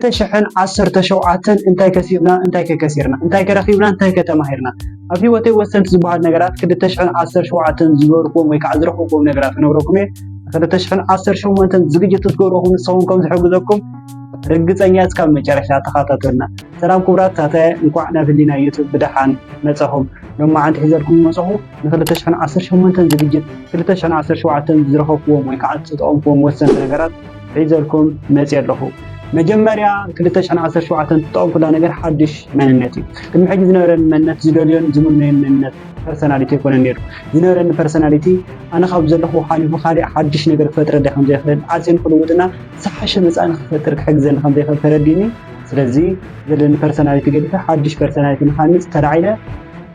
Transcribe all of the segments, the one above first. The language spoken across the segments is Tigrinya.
ክልተ ሽሕን ዓሰርተ ሸውዓተን እንታይ ከሲብና፣ እንታይ ከከሲርና፣ እንታይ ከረኺብና፣ እንታይ ከተማሂርና። ኣብ ህይወተይ ወሰንቲ ዝበሃሉ ነገራት ክልተ ሽሕን ዓሰርተ ሸውዓተን ዝገበርኩዎም ወይ ከዓ ዝረኸብኩዎም ነገራት ክነግረኩም እየ። ክልተ ሽሕን ዓሰርተ ሸሞንተን ዝግጅት ክትገብሩ ንስኹም ከም ዝሕግዘኩም ርግፀኛ እስካብ መጨረሻ ተኸታተሉና። ሰላም ክቡራት ተኸታታይ፣ እንኳዕ ናብ ህሊና ዩቱብ ብደሓን መጻኹም። ሎማዓንቲ ሒዘልኩም ዝመጻኹ ን ክልተ ሽሕን ዓሰርተ ሸሞንተን ዝግጅት ክልተ ሽሕን ዓሰርተ ሸውዓተን ዝረኸብኩዎም ወይ ከዓ ዝተጠቐምኩዎም ወሰንቲ ነገራት ሒዘልኩም መጽየ ኣለኹ። መጀመርያ ክልተ ሽሕን ዓሰርተ ሸውዓተን ዝተጠቐምኩላ ነገር ሓድሽ መንነት እዩ። ቅድሚ ሕጂ ዝነበረኒ መንነት፣ ዝደልዮን ዝምነዮን መንነት ፐርሰናሊቲ ኣይኮነን ነይሩ። ዝነበረኒ ፐርሰናሊቲ ኣነ ካብ ዘለኹ ሓሊፉ ካልእ ሓድሽ ነገር ክፈጥረለይ ከም ዘይኽእል፣ ዓርሰይ ንክልውጥና ዝሓሸ መጻኢ ንክፈጥር ክሕግዘኒ ከም ዘይኽእል ተረዲእኒ። ስለዚ ዘለኒ ፐርሰናሊቲ ገዲፈ ሓድሽ ፐርሰናሊቲ ንሃንጽ ተላዒለ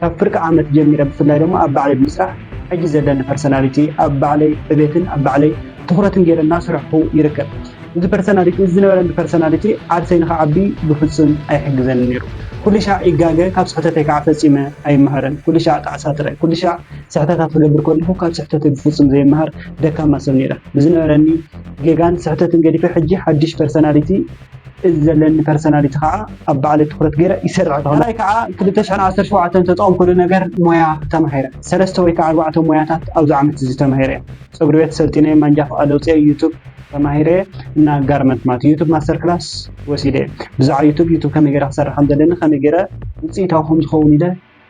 ካብ ፍርቂ ዓመት ጀሚረ ብፍላይ ደሞ ኣብ ባዕለይ ብምስራሕ ሕጂ ዘለኒ ፐርሰናሊቲ ኣብ ባዕለይ ዕቤትን ኣብ ባዕለይ ትኹረትን ገይረ እናስራሕኩ ይርከብ። እዚ ፐርሰናሊቲ፣ እዚ ዝነበረኒ ፐርሰናሊቲ ዓርሰይ ንኽዓቢ ብፍጹም ኣይሕግዘኒ ነይሩ። ኩሉ ሻዕ ይጋገ፣ ካብ ስሕተተይ ከዓ ፈጺመ ኣይመሃርን። ኩሉ ሻዕ ጣዕሳ ጥራይ፣ ኩሉ ሻዕ ስሕተታት ክገብር ከለኹ ካብ ስሕተተይ ብፍጹም ዘይመሃር ደካማ ሰብ ነይረ። ብዝነበረኒ ጌጋን ስሕተትን ገዲፈ ሕጂ ሓድሽ ፐርሰናሊቲ፣ እዚ ዘለኒ ፐርሰናሊቲ ከዓ ኣብ ባዕለይ ትኹረት ገይረ ይሰርሕ ኣለኹ። ካልኣይ ከዓ ክልተ ሽሕን ዓሰርተ ሸውዓተን ተጠቐምኩሉ ነገር ሞያ ተማሂረ። ሰለስተ ወይ ከዓ ኣርባዕተ ሞያታት ኣብዚ ዓመት እዚ ተማሂረ እየ። ፀጉሪ ቤት ሰልጢነ፣ ማንጃ ፍቓድ ኣውፅኤ፣ ዩቱብ ተማሂረ እና ጋርመንት ማለት ዩቱብ ማስተር ክላስ ወሲደ። ብዛዕባ ዩቱብ፣ ዩቱብ ከመይ ገይረ ክሰርሕ ከም ዘለኒ፣ ከመይ ገይረ ውፅኢታዊ ከም ዝኸውን ኢለ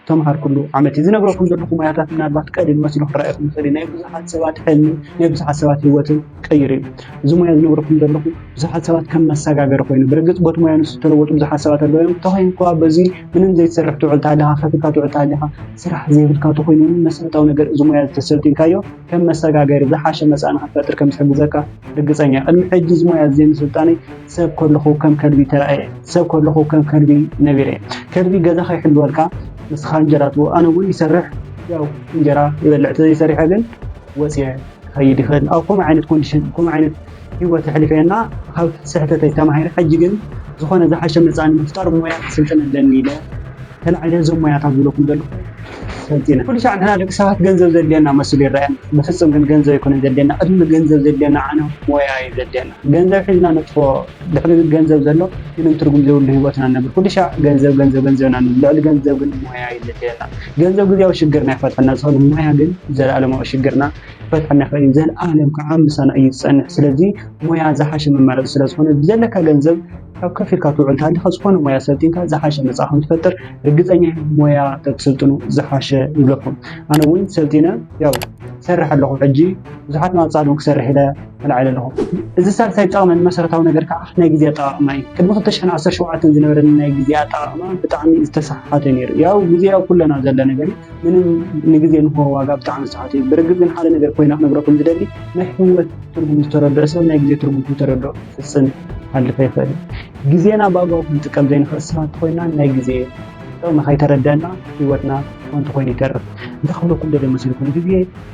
ተምሃርኩሉ ዓመት እዩ። ዝነግረኩም ዘለኹ ሞያታት ምናልባት ቀሊል መሲሉ ክረኣየኩም ይኽእል እዩ። ናይ ብዙሓት ሰባት ሕልሚ፣ ናይ ብዙሓት ሰባት ህይወትን ቀይሩ እዩ። እዚ ሞያ ዝነግረኩም ዘለኹ ብዙሓት ሰባት ከም መሰጋገሪ ኮይኑ፣ ብርግጽ በቲ ሞያ ንሱ ዝተለወጡ ብዙሓት ሰባት ኣለዉ እዮም። እንተኾይኑ እኳ በዚ ምንም ዘይትሰርሕ ትውዕል ተሃሊኻ፣ ከፊልካ ትውዕል ተሃሊኻ፣ ስራሕ ዘይብልካ ተኾይኑ እውን መሰረታዊ ነገር እዚ ሞያ ዝተሰልጢንካዮ ከም መሰጋገሪ ዝሓሸ መጻኢ ንኽትፈጥር ከም ዝሕግዘካ ርግጸኛ። ቅድሚ ሕጂ እዚ ሞያ እዚ ዘይምስልጣነይ ሰብ ከለኹ ከም ከልቢ ተራእየ፣ ሰብ ከለኹ ከም ከልቢ ነቢረ። ከልቢ ገዛ ከይሕልወልካ ንስኻ እንጀራ ትበ-፣ ኣነ እውን ይሰርሕ፣ ያው እንጀራ ይበልዕ፣ ተዘይሰሪሐ ግን ወፅየ ክኸይድ ይኽእል። ኣብ ከምኡ ዓይነት ኮንዲሽን፣ ከምኡ ዓይነት ህይወት ኣሕሊፈ እና ካብ ስሕተተይ ተማሂረ። ሕጂ ግን ዝኾነ ዝሓሸ መጻኢ ንምፍጣር ሞያ ክስልጥን ኣለኒ ኢለ ተላዒለ እዞም ሞያታት ዝብለኩም ዘለኹ ሰልጢነ። ኩሉ ሻዕ ንሕና ደቂ ሰባት ገንዘብ ዘድልየና መሲሉ ይረኣየና። ብፍጹም ግን ገንዘብ ኣይኮነን ዘድልየና። ቅድሚ ገንዘብ ዘድልየና ዓነ ሞያ እዩ ዘድልየና። ገንዘብ ሒዝና ነጥፍኦ፣ ድሕሪ ገንዘብ ዘሎ ምንም ትርጉም ዘይብሉ ህይወትና ንነብር። ኩሉ ሻዕ ገንዘብ፣ ገንዘብ፣ ገንዘብ ኢና ንብል። ልዕሊ ገንዘብ ግን ሞያ እዩ ዘድልየና። ገንዘብ ግዝያዊ ሽግርና ይፈትሐልና ዝኽእል፣ ሞያ ግን ዘለኣለማዊ ሽግርና ክፈትሐልና ይኽእል እዩ። ዘለኣለም ከዓ ምሳና እዩ ዝጸንሕ። ስለዚ ሞያ ዝሓሸ መማረፂ ስለ ዝኾነ፣ ብዘለካ ገንዘብ ካብ ከፊልካ ትውዕል እንተሃሊኻ፣ ዝኾነ ሞያ ሰልጢንካ ዝሓሸ መጻኢ ከም ትፈጥር ርግጸኛ እየ። ሞያ ተትስልጥኑ ዝሓሸ ይብለኩም። ኣነ እውን ሰልጢነ፣ ያው፣ ሰርሕ ኣለኹ። ሕጂ ብዙሓት መቐጻሊ እውን ክሰርሕ ኢለ ተላዒለ ኣለኹ። እዚ ሳልሳይ ዝጠቕመኒ መሰረታዊ ነገር ከዓ ናይ ግዜ ኣጠቓቕማ እዩ። ቅድሚ ክልተ ሽሕን ዓሰርተ ሸውዓተን ዝነበረኒ ናይ ግዜ ኣጠቓቕማ ብጣዕሚ ዝተሰሓሓተ ነይሩ። ያው፣ ግዜ ኣብ ኩለና ዘሎ ነገር እዩ። ምንም ንግዜ ንህቦ ዋጋ ብጣዕሚ ዝተሓተ እዩ። ብርግጽ ግን ሓደ ነገር ኮይና ክነግረኩም ዝደሊ፣ ናይ ህይወት ትርጉም ዝተረድኦ ሰብ ናይ ግዜ ትርጉም ከም ዝተረድኦ ፍጽም ክሓልፍ ኣይኽእልን። ግዜና ብኣግባቡ ክንጥቀም ዘይንኽእል ሰባት ኮይና ናይ ግዜ ጥቕሚ ከይተረደእና ህይወትና ከንቱ ኮይኑ ይተርፍ። እንታይ ክብለኩም ደልየ መሲልኩም? ግዜ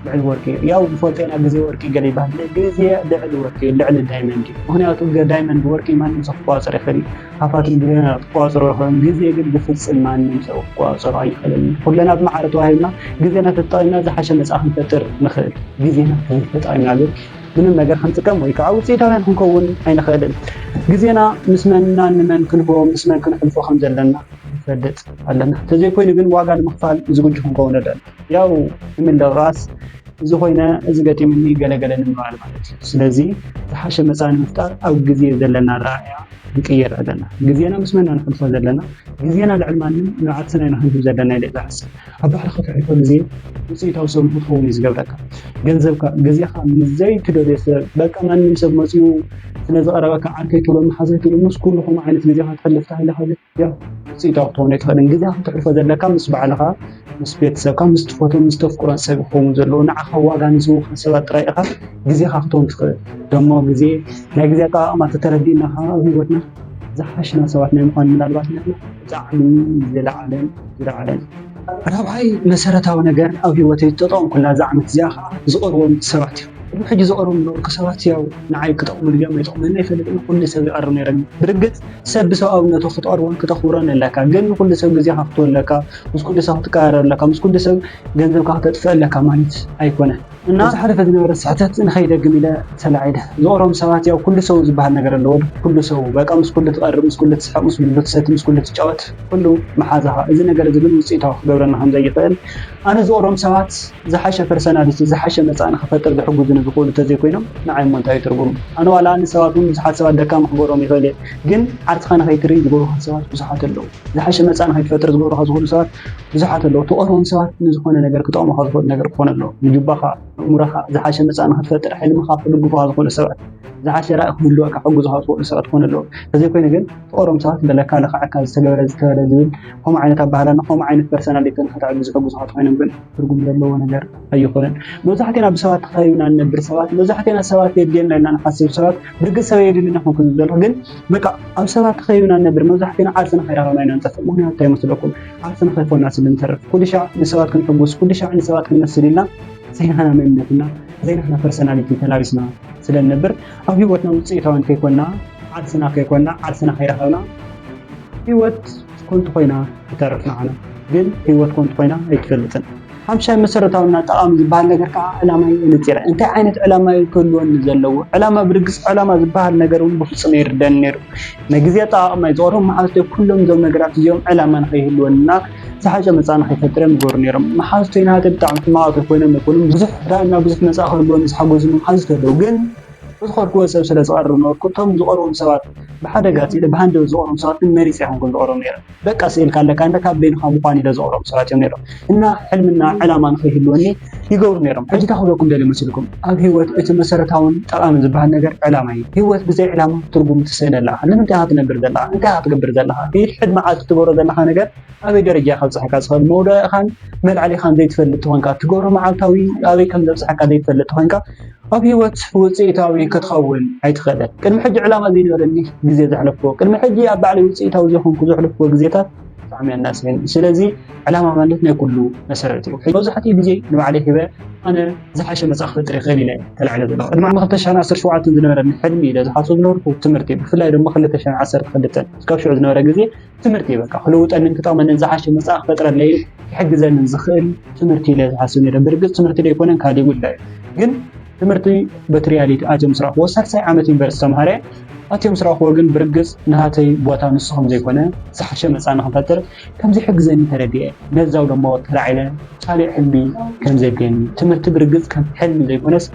ልዕሊ ወርቂ እዩ። ያው ንፈልጦ ኢና ግዜ ወርቂ ገለ ይበሃል። ግዜ ልዕሊ ወርቂ እዩ፣ ልዕሊ ዳይመንድ እዩ። ምኽንያቱ ገ-፣ ዳይመንድ ወርቂ ማንም ሰብ ክቆጻጸር ይኽእል እዩ። ሃፋትም ቢልዮነራት ክቆጻጸሩ ይኽእሉ እዮም። ግዜ ግን ብፍጽም ማንም ሰብ ክቆጻጸሮ ኣይኽእልን። ኩለና ብማዕረ ተዋሂብና ግዜና ተጠቒምና ዝሓሸ መጻኢ ክንፈጥር ንኽእል። ግዜና ተዘይተጠቒምና ግን ምንም ነገር ክንጥቀም ወይ ከዓ ውፅኢታውያን ክንከውን ኣይንኽእልን። ግዜና ምስ መን እና ንመን ክንህቦ፣ ምስ መን ክንሕልፎ ከም ዘለና ንፈልጥ ኣለና። እንተዘይኮይኑ ግን ዋጋ ንምኽፋል ዝግጁ ክንከውን ኣለና። ያው ንምልቓስ፣ እዚ ኮይነ፣ እዚ ገጢሙኒ፣ ገለገለ ንምባል ማለት እዩ። ስለዚ ዝሓሸ መጻኢ ንምፍጣር ኣብ ግዜ ዘለና ኣረኣእያ ንቅየር ኣለና። ግዜና ምስ መን ኢና ነሕልፎ ዘለና? ግዜና ልዕሊ ማንም ንዓርሰና ኢና ክንህብ ዘለና ኢለ እየ ዝሓስብ። ኣብ ባዕልኻ ተሕልፎ ግዜ ውፅኢታዊ ሰብ ንክትኸውን እዩ ዝገብረካ። ገንዘብካ፣ ግዜኻ ምስ ዘይትደልዮ ሰብ፣ በቃ ማንም ሰብ መፂኡ ስለ ዝቐረበካ ዓርከይ ትብሎ፣ መሓዘይ ትብሎ፣ ምስ ኩሉ ከምኡ ዓይነት ግዜኻ ተሕልፍ ተሃሊኻ ግን ያው ውፅኢታዊ ክትኸውን ኣይትኽእልን። ግዜኻ ክተሕልፎ ዘለካ ምስ ባዕልኻ፣ ምስ ቤተሰብካ፣ ምስ ትፈትዎም፣ ምስ ተፍቅሮን ሰብ ክኸውን ዘለዎ። ንዓኻ ዋጋ ንዝህቡኻ ሰባት ጥራይ ኢኻ ግዜኻ ክትህቦም ትኽእል። ደሞ ግዜ፣ ናይ ግዜ ኣጠቓቕማ ተተረዲእና ከዓ ኣብ ህይወትና ዝሓሽና ሰባት ናይ ምዃን ምናልባት ንሕና ብጣዕሚ ዝለዓለን ዝለዓለን። ራብዓይ መሰረታዊ ነገር ኣብ ህይወተይ ዝተጠቐምኩላ እዛ ዓመት እዚኣ ከዓ ዝቐርቦም ሰባት እዩ። ሕጂ ዝቐርቡ ዝነበርኩ ሰባት ያው ንዓይ ክጠቕሙ ድዮም ኣይጠቕሙን ኣይፈልጥን። ኩሉ ሰብ ይቐርብ ነይረ። ብርግጽ ሰብ ብሰብኣውነቱ ክትቐርቦን ክተኽብሮን ኣለካ። ግን ንኩሉ ሰብ ግዜኻ ክትህቦ ኣለካ። ምስ ኩሉ ሰብ ክትቀራረብ ኣለካ። ምስ ኩሉ ሰብ ገንዘብካ ክተጥፍእ ኣለካ ማለት ኣይኮነን። እና ዝሓለፈ ዝነበረ ስሕተት ንኸይደግም ኢለ ተላዒለ። ዝቐርቦም ሰባት ያው ኩሉ ሰው ዝበሃል ነገር ኣለዎ። ኩሉ ሰው በቃ ምስ ኩሉ ትቐርብ፣ ምስ ኩሉ ትስሕቕ፣ ምስ ኩሉ ትሰቲ፣ ምስ ኩሉ ትጫወት፣ ኩሉ መሓዛኻ። እዚ ነገር እዚ ግን ውፅኢታዊ ክገብረና ከም ዘይኽእል ኣነ ዝቐርቦም ሰባት ዝሓሸ ፐርሰናሊቲ፣ ዝሓሸ መጻኢ ንኽፈጥር ዝሕግዙኒ ዝኽእሉ እንተዘይኮይኖም ንዓይ እሞ እንታይ እዩ ትርጉሙ? ኣነ ዋላ ንሰባት እውን ብዙሓት ሰባት ደካማ ክገብሮም ይኽእል እየ፣ ግን ዓርስኻ ንኸይትርኢ ዝገብሩኻ ሰባት ብዙሓት ኣለዉ። ዝሓሸ መጻኢ ንኸይትፈጥር ዝገብሩኻ ዝኽእሉ ሰባት ብዙሓት ኣለዉ። ትቐርቦም ሰባት ንዝኾነ ነገር ክጠቕሙኻ ዝኽእሉ ነገር ክኾኑ ኣለዉ። ንጁባኻ፣ ንእምሮኻ ዝሓሸ መጻኢ ንኽትፈጥር ሕልምኻ ክድግፉኻ ዝኽእሉ ሰባት፣ ዝሓሸ ራኢ ክህልወካ ክሕግዙኻ ዝኽእሉ ሰባት ክኾኑ ኣለዉ። እንተዘይኮይኑ ግን ትቐርቦም ሰባት በለካ ለኽዐካ ዝተገበረ ዝተበለ ዝብል ከምኡ ዓይነት ኣባህላና ከምኡ ዓይነት ፐርሰናሊቲ ንኽተዕቢ ዝሕግዙኻ ተኾይኖም ግን ትርጉም ዘለዎ ነገር ኣይኾነን። መብዛሕቴና ብሰባት ተኸቢብና ንነብር ሰባት፣ መብዛሕቴና ሰባት የድልየና ኢልና ንሓስብ ሰባት፣ ብርግጽ ሰብ የድልየና ክኾን ክብል ዘለኹ ግን በቃ ኣብ ሰባት ተኸቢብና ንነብር፣ መብዛሕቴና ዓርስና ከይረኸብና ኢና ንጠፍእ። ምኽንያቱ እንታይ ይመስለኩም? ዓርስና ከይኮንና ስለ ንተርፍ። ኩሉ ሻዕ ንሰባት ክንሕጉስ፣ ኩሉ ሻዕ ንሰባት ክንመስል ኢልና ዘይናህና መንነትና፣ ዘይናህና ፐርሰናሊቲ ተላቢስና ስለ ንነብር፣ ኣብ ህይወትና ውጽኢታውያን ከይኮንና፣ ዓርስና ከይኮንና፣ ዓርስና ከይረኸብና፣ ህይወት ኮንቱ ኮይና ትተርፍ ንዓና። ግን ህይወት ኮንቱ ኮይና ኣይትፈልጥን። ሓምሻይ መሰረታውና ጠቓሚ ዝበሃል ነገር ከዓ ዕላማ እዩ ነፂረ። እንታይ ዓይነት ዕላማ እዩ ክህልወኒ ዘለዎ? ዕላማ ብርግፅ ዕላማ ዝበሃል ነገር እውን ብፍፁም ኣይርደን ነይሩ። ናይ ግዜ ኣጠቓቕማ እዩ ዝቐርቡ መሓዝተይ ኩሎም እዞም ነገራት እዚኦም ዕላማ ንኸይህልወንና ዝሓሸ መፃኢ ንኸይፈጥረ ምገሩ ነይሮም። መሓዝተይ ናተይ ብጣዕሚ ሕማቓት ኮይኖም ኣይኮኑን። ብዙሕ ዳና ብዙሕ መፃኢ ክህልወኒ ዝሓገዙ መሓዝተይ ኣለዉ። ግን ብዝኸድክዎ ሰብ ስለ ዝቐርብ ነበርኩ። እቶም ዝቐርቦም ሰባት ብሓደ ጋፅ ኢለ ብሃንደበት ዝቐርቦም ሰባት ግን መሪፀ ኣይኮንኩን ዝቐርቦም ነይረ። በቃ ስኢልካ ኣለካ እንደ ካብ በይንኻ ምዃን ኢለ ዝቐርቦም ሰባት እዮም ነይሮም። እና ሕልምና ዕላማ ንኸይህልወኒ ይገብሩ ነይሮም። ሕጂ እንታይ ክብለኩም ደልየ መሲልኩም? ኣብ ህይወት እቲ መሰረታውን ጠቓሚ ዝበሃል ነገር ዕላማ እዩ። ህይወት ብዘይ ዕላማ ትርጉም ትስእን ኣለኻ። ንምንታይ ኢኻ ትነብር ዘለኻ? እንታይ ኢኻ ትገብር ዘለኻ? ብይድ ሕድ መዓልቲ ትገብሮ ዘለኻ ነገር ኣበይ ደረጃ ከብፅሐካ ዝኽእል? መውደቕኻን መልዓሊኻን ዘይትፈልጥ ተኾንካ፣ ትገብሮ መዓልታዊ ኣበይ ከም ዘብፅሐካ ዘይትፈልጥ ተኾንካ፣ ኣብ ህይወት ውፅኢታዊ ክትኸውን ኣይትኽእልን። ቅድሚ ሕጂ ዕላማ ዘይነበረኒ ግዜ ዘሕለፍኩዎ፣ ቅድሚ ሕጂ ኣብ ባዕለይ ውፅኢታዊ ዘይኮንኩ ዘሕለፍኩዎ ግዜታት ብጣዕሚ ኣናስየኒ። ስለዚ ዕላማ ማለት ናይ ኩሉ መሰረት እዩ። ሕጂ መብዛሕትኡ ግዜ ንባዕለይ ሂበ ኣነ ዝሓሸ መጻኢ ክፈጥር ይኽእል ኢለ ተላዒለ ዘለኹ። ቅድሚ ዓመት ክልተ ሽሕን ዓሰርተ ሸውዓተን ዝነበረኒ ሕልሚ ኢለ ዝሓስቦ ዝነበርኩ ትምህርቲ፣ ብፍላይ ድማ ክልተ ሽሕን ዓሰርተ ክልተን እስካብ ሽዑ ዝነበረ ግዜ ትምህርቲ በቃ ክልውጠንን ክጠቕመንን ዝሓሸ መጻኢ ክፈጥረለይ ክሕግዘንን ዝኽእል ትምህርቲ ኢለ ዝሓስብ ነይረ። ብርግጽ ትምህርቲ ዘይኮነን ካሊእ ጉዳይ እዩ። ግን ትምህርቲ በቲ ሪያሊቲ ኣትዮም ዝረኽብዎ ሳልሳይ ዓመት ዩኒቨርሲቲ ተምሃረ ኣትዮም ዝረኽብዎ ግን ብርግጽ ናተይ ቦታ ንሱ ከም ዘይኮነ ዝሓሸ መጻኢ ንኽፈጥር ከም ዝሕግዘኒ ተረዲኤ። ነዛው ደሞ ተላዒለ ካልእ ሕልሚ ከም ዘድልየኒ ትምህርቲ ብርግጽ ከም ሕልሚ ዘይኮነስ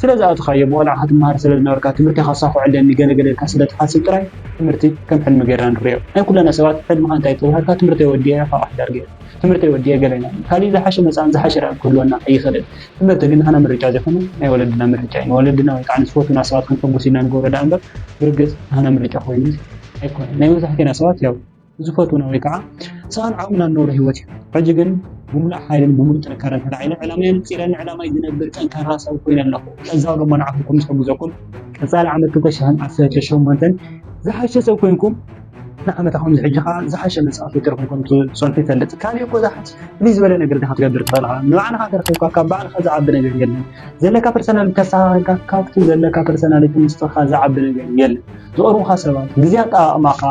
ስለ ዝኣተኻዮ ብቆልዓ ክትመሃር ስለ ዝነበርካ ትምህርቲ ከሳኹ ዕለኒ ገለገለ ኢልካ ስለ ትሓስብ ጥራይ ትምህርቲ ከም ሕልሚ ገይርና ንሪኦ። ናይ ኩለና ሰባት ሕልምኻ እንታይ ተባሃልካ ትምህርቲ ወዲኤ ካብ ኣሕዳር ገይሩ ትምህርቲ ወዲኤ ገለና ካሊእ ዝሓሸ መጻእን ዝሓሸ ራእን ክህልወና ኣይኽእልን። ትምህርቲ ግን ንህና ምርጫ ዘይኮነ ናይ ወለድና ምርጫ እዩ። ንወለድና ወይ ከዓ ንዝፈትውና ሰባት ክንሕጉስ ኢልና ንገብሮ ደኣ እምበር ብርግጽ ንህና ምርጫ ኮይኑ ኣይኮነን። ናይ መብዛሕቴና ሰባት ያው ዝፈትውና ወይ ከዓ ሰኣን ዓቕምና ንነብሮ ህይወት እዩ። ሕጂ ግን ብምሉእ ሓይልን ብምሉእ ጥንካረን ተላዒለ ዕላማየ ነፂረ ንዕላማይ ዝነብር ጠንካራ ሰብ ኮይነ ኣለኹ። እዛ ድማ ንዓኹም ከም ዝሕግዘኩም ቀፃሊ ዓመት ክልተ ሽሕን ዓሰርተ ሸሞንተን ዝሓሸ ሰብ ኮይንኩም ንዓመታ ከምዚ ሕጂ ከዓ ዝሓሸ መፅኣ ፈጢርኩም ከም ትፀንሑ ይፈልጥ። ካሊእ እኮ ዝሓት ፍልይ ዝበለ ነገር ዲኻ ትገብር ትኽእል ኢኻ። ንባዕልኻ ተረኺብካ ካብ ባዕልኻ ዝዓቢ ነገር የለን። ዘለካ ፐርሰናሊቲ ተስተኻኺልካ ካብቲ ዘለካ ፐርሰናሊቲ ንስኻ ዝዓቢ ነገር የለን። ዝቐርቡኻ ሰባት፣ ግዜ ኣጠቓቕማኻ፣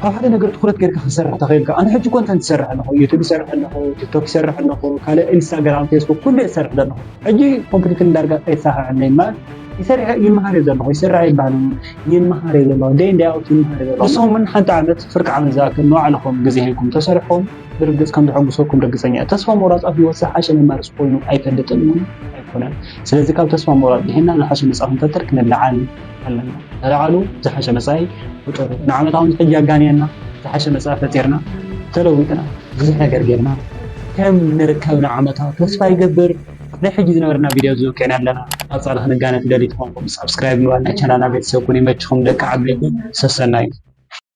ካብ ሓደ ነገር ትኹረት ጌርካ ክትሰርሕ ተኽእልካ። ኣነ ሕጂ ኮንተንት ይሰርሕ ኣለኹ፣ ዩቱብ ይሰርሕ ኣለኹ፣ ቲክቶክ ይሰርሕ ኣለኹ፣ ካልእ ኢንስታግራም፣ ፌስቡክ ኩሉ እየ ዝሰርሕ ዘለኹ። ሕጂ ኮምፕሊትሊ ዳርጋ ኣይሳኸዐለይ እምበር ይሰርሕ ይመሃር እየ ዘለኹ። ይሰርሕ ኣይበሃልን፣ ይመሃር እየ ዘለኹ። ደይ እንዳይ ኣውት ይመሃር እየ ዘለኹ። ንስኹም እውን ሓንቲ ዓመት ፍርቂ ዓመት ዝኣክል ንባዕልኹም ግዜ ሂብኩም ተሰሪሕኹም ብርግጽ ከም ዘሐጉሰኩም ርግጸኛ እየ። ተስፋ ምቑራጽ ኣብ ህይወት ዝሓሸ መማረፂ ኮይኑ ኣይፈልጥን እውን ኣይኮነን። ስለዚ ካብ ተስፋ ምቑራጽ ድሒንና ዝሓሸ መጻኢ ክንፈጥር ክንለዓል ኣለና። ተለዓሉ፣ ዝሓሸ መጻኢ ፍጠሩ። ንዓመታ እውን ሕጂ ኣጋንየና ዝሓሸ መጻኢ ፈጢርና ተለዊጥና ብዙሕ ነገር ጌርና ከም ንርከብ ንዓመታ ተስፋ ይገብር። ናይ ሕጂ ዝነበረና ቪድዮ እዚ ወቂዕና ኣለና። ቀጻሊ ክንጋነ ትደልዩ ተኾንኩም ሳብስክራይብ ምግባር ናይ ቻናልና ቤተሰብ ኩኑ። ይመችኹም ደቂ ዓበይቲ። ሰሰናዩ።